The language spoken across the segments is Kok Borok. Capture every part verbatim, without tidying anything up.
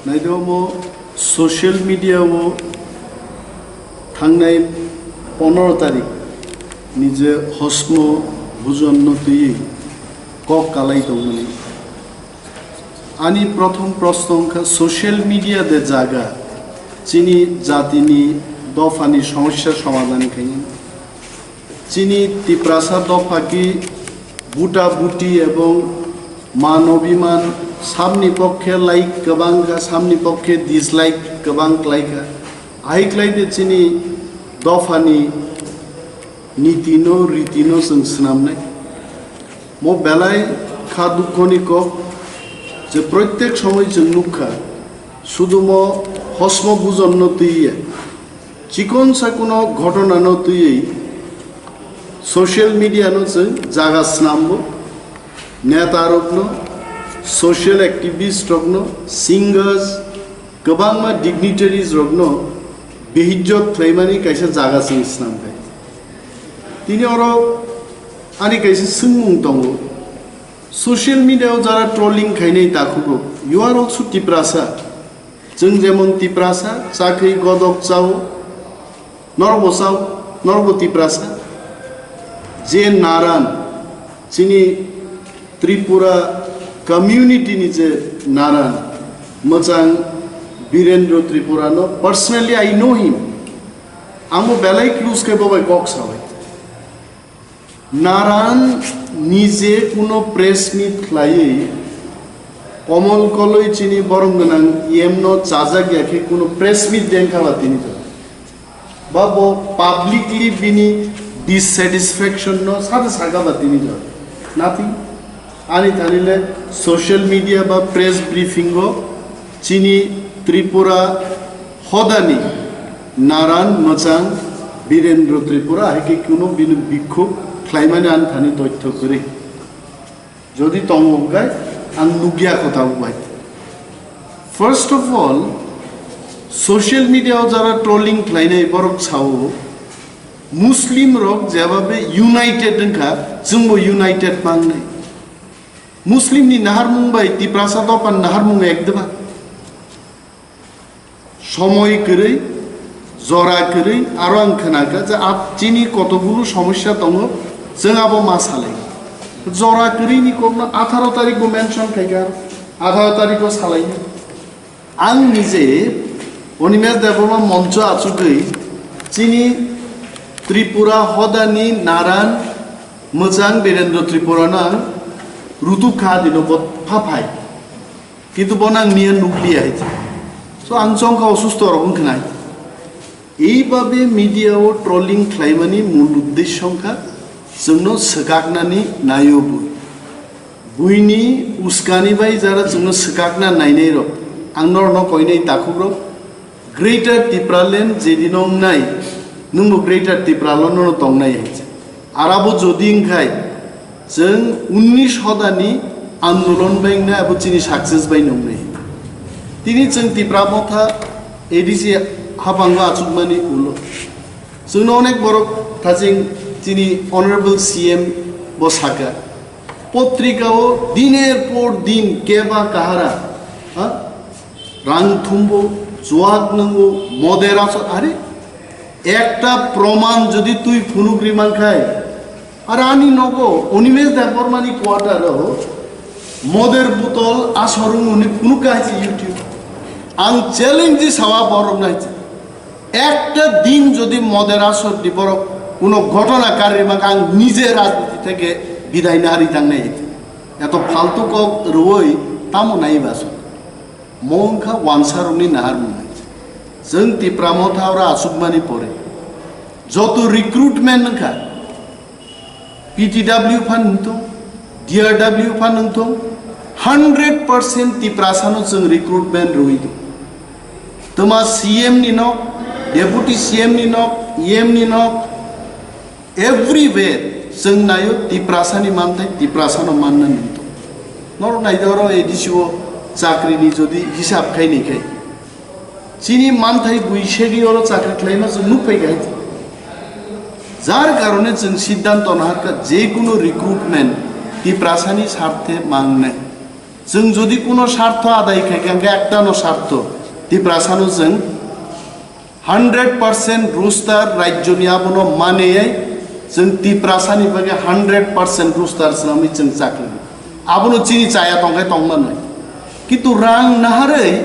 Naidi omo social media o thangnai pondro tarik ni je hosmo bujon no twi kok kalai tongmani. Ani prothom proshno wngkha social media de jaga chini jatini dophani somosya somadhan khaini. Chini Tiprasa dopha ki buta buti ebong man obiman samni pokkhe like kwbang kha, samni pokkhe dislike kwbang klai kha. Ahai klai de chini dophani niti no, riti no chwng swnamnai. Mo belai kha dukho ni kok je proitek somoi chwng nukha, sudu mo hosmo bujon no twi ya. Chikon sakuno ghotona no twiwi social media no chwng jaga snambo, neta rokno, social activist rokno, singers, kwbangma dignitaries rokno behijjot khlaimani kaisa jaga chwng snamkha. Tini oro ani kaisa swngmung tongo, social media o jara trolling khainai takhuk rok, you are also Tiprasa. Chwng jemon Tiprasa, chakri godok chao, norbo chao, norbo Tiprasa. Je naran, chini Tripura community ni je naran, mwchang Birendra Tripura no, personally I know him. Ang bo belai close khe bo bai kok sawi. Naran nije kuno press meet khlaiwi, Komol Koloi chini borom gwnang E M no chajak ya khe kuno press meet dengkha ba tini to. Ba bo publicly bini dissatisfaction no sade saka ba tini to. Nothing. Ani thani le social media ba press briefing o chini Tripura hodani naran mwchang Birendra Tripura hai khe kuno bini bikhuk khlaimani ani thani toitho kwrwi. Jodi tongo hwnkhe ang nukya kotha bai. First of all, social media o jara trolling khlainai borok sao, Muslim rok jebabe united wngkha, chwngbo united mangnai. Muslim ni naharmung bai Tiprasa dophani naharmung ek deba. Somoi kwrwi, jora kwrwi, aro ang khwnakha je ap-, chini kotobulu somosya tongo, chwng abo ma salai. Jora kwrwi ni kokno atharo tarik bo mention khaikha, atharo tarik o salai. Ang nije Animesh Debbarma moncho achugwi chini Tripura hodani naran mwchang Birendra Tripura no ang rutuk kha dino bo phaphai. Kintu bono ang niya nukliya hai. So ang chongkha osusto rok wngkha nai. Eibabe media o trolling khlaimani mul uddesyo wngkha chwngno swkaknani naio bui. Buini uskani bai jara chwngno swkakna nainai rok. Ang norokno koinai takhuk rok. Greater Tipraland jedino wngnai, nwngbo Greater Tipralandno tongnai hai se. Arabo jodi wngkhai, chwng unnish hodani andolon bai wngnai, abo chini success bai wngnai. Tini chwng Tipra Motha A D C habango achukmani ulo. Chwngno onek borok thaching chini Honorable C M bo sakha. Potrika o diner por din keba kahara, ha? Rang thumbo, chuak nungo, moder asor, are? Ekta proman jodi twi phunuk ri mankhai, ar ani nogo, Animesh Debbarmani quarter o, moder butol asor wngmani phunuk hai se YouTube. Ang challenge di sawa borok nai se. Ekta din jodi moder asor di borok kuno ghotona karwi maka ang nije rajniti theke bidai nari tangnai. Eto faltu kok rwoi tamo nai baso. Mo wngkha wansarokni naharmung. Chwng Tipra Motha oro achukmani pore joto recruitment wngkha, P T W phan wngthung, D R W phan wngthung, hundred percent Tiprasano chwng recruitment rwui tong. Twma C M ni nok, Deputy C M ni nok, E M ni nok, everywhere chwng naio Tiprasani manthai, Tiprasano manna nung tong. Norok naidi oro A D C o chakrini jodi hisab khai ni khai. Chini manthai bui segwi oro chakri khlaima chwng nukphai kha. Jar karone chwng siddhanto naharkha, je kuno recruitment Tiprasani sarthe mangnai. Chwng jodi kuno sartho adai khai kha, hwnkhe ektano sartho, Tiprasano chwng hundred percent roster rajyoni abono maneyai chwng Tiprasani bagwi hundred percent roster swnamwi chwng chakri. Abono chini chaya tongkhe tongmanai. Kintu rang naharwi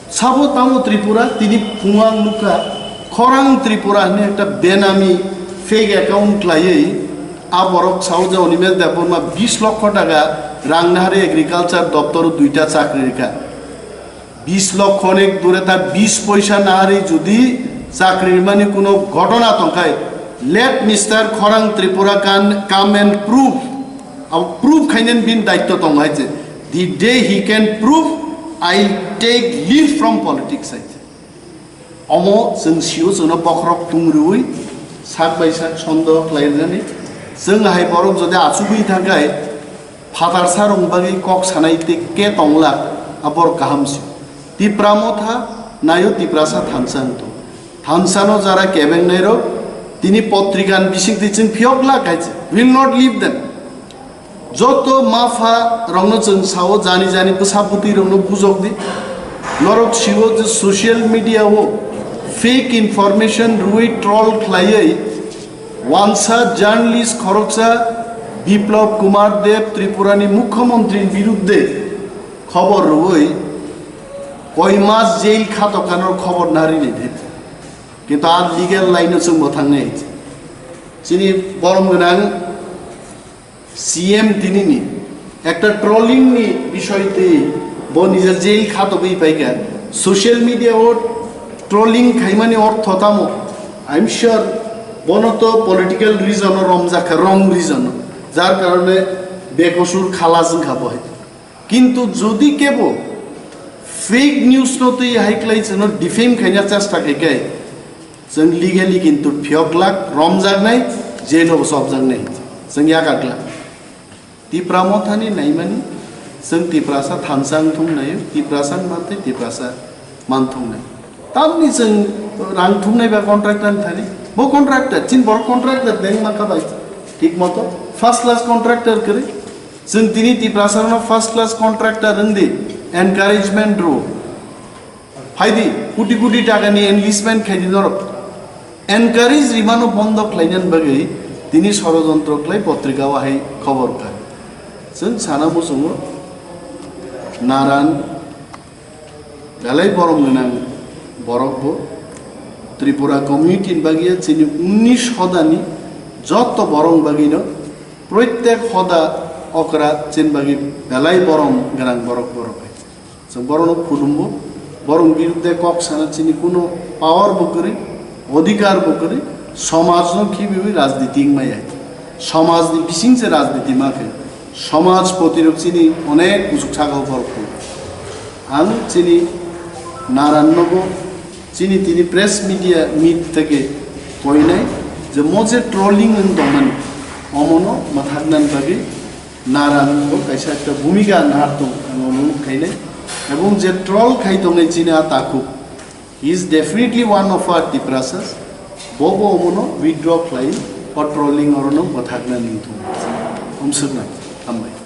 sabo tamo Tripura, tini phungo ang nukha, Khorang Tripura hwnwi ekta benami fake account khlaiwi a borok sao je Animesh Debbarma bis lokho taka rang naharwi agriculture doptoro duita chakri rikha. Bis lokho ni dure ta bis poisa naharwi jodi chakri rimani kuno ghotona tongkhai, let Mister Khorang Tripura can come and prove. Abo prove khainani bini daitto tongo hai je. The day he can prove, I'll take leave from politics hai je. Omo chwng sio chwngno bokhorok tung rwui sak bai sak sondoh khlai rwnani. Chwng hai borok jodi achugwi thangkhai, phatar sarung bagwi kok sanai tei ke tonglak, a borok kaham sio. Tipra Motha naio Tiprasa thansa wng tong. Thansano jara kebengnairok tini potrikan bisingtwi chwng phiyok glak hai se. Will not leave them. Joto mapha rokno chwng sao, jani jani bwsa bwtwi rokno bujok di. Norok sio je social media o fake information rwui troll khlaiwi wansa journalist khoroksa Biplab Kumar Deb Tripurani mukhyamantri biruddhe khobor rwui koi mas jail khato kanor khobor nari ni de. Kintu a legal line o chwng bo thangnai. Chini borom gwnang C M tinini ekta trolling ni bisoi twi bo nija jail khatogwi paikha. Social media o trolling khaimani ortho tamo? I'm sure bono to political reason o romjakha, wrong reason o. Jar karone bekosur khalas wngkha bo hai. Kintu jodi kebo fake news no twi hai khlai chwngno defame khaina chesta khai khe, chwng legally kintu phiyok glak, romjaknai, jail o bo chopjaknai, chwng yakar glak. Tipra Mothani naimani, chwng Tiprasa thansa wngthung naio, Tiprasa wngmantwi Tiprasa manthung nai. Tamni chwng rang thumnai ba contractor thani. Bo contractor, chin borok contractor deng ma kha bai. Thik moto first class contractor kwrwi. Chwng tini Tiprasa no first class contractor wng di, encouragement rw. Phaidi, kuti kuti taka ni enlistment khaidi norok. Encourage rimano bondo khlainani bagwi tini sorojontro khlai potrika o hai khobor kha. Chwng sana muchungo naran Belai borom gwnang borok bo. Tripura community ni bagwi chini unnish hodani joto borok bagwi no proitek hoda okra chini bagwi belai borom gwnang borok borok hai. Chwng borok no khulumbo, borok birudde kok sana chini kuno power bo kwrwi, odhikar bo kwrwi, somaj no khibiwi rajniti wngmaya. Somaj ni bising se rajniti ma khe. Somaj poti rok chini onek kuchuk saka o borok tongo. Ang chini naran nogo chini tini press media meet theke koinai je mo je trolling wng tongmani omono mwthaknani bagwi naran nogo kaisa ekta bhumika nahar tong ang omo khainai ebong je troll khai tongnai chini a takhuk. He is definitely one of our Tiprasas. Bobo omono withdraw khlai, o trolling orono mwthakna ningthung. Omsukna, hambai.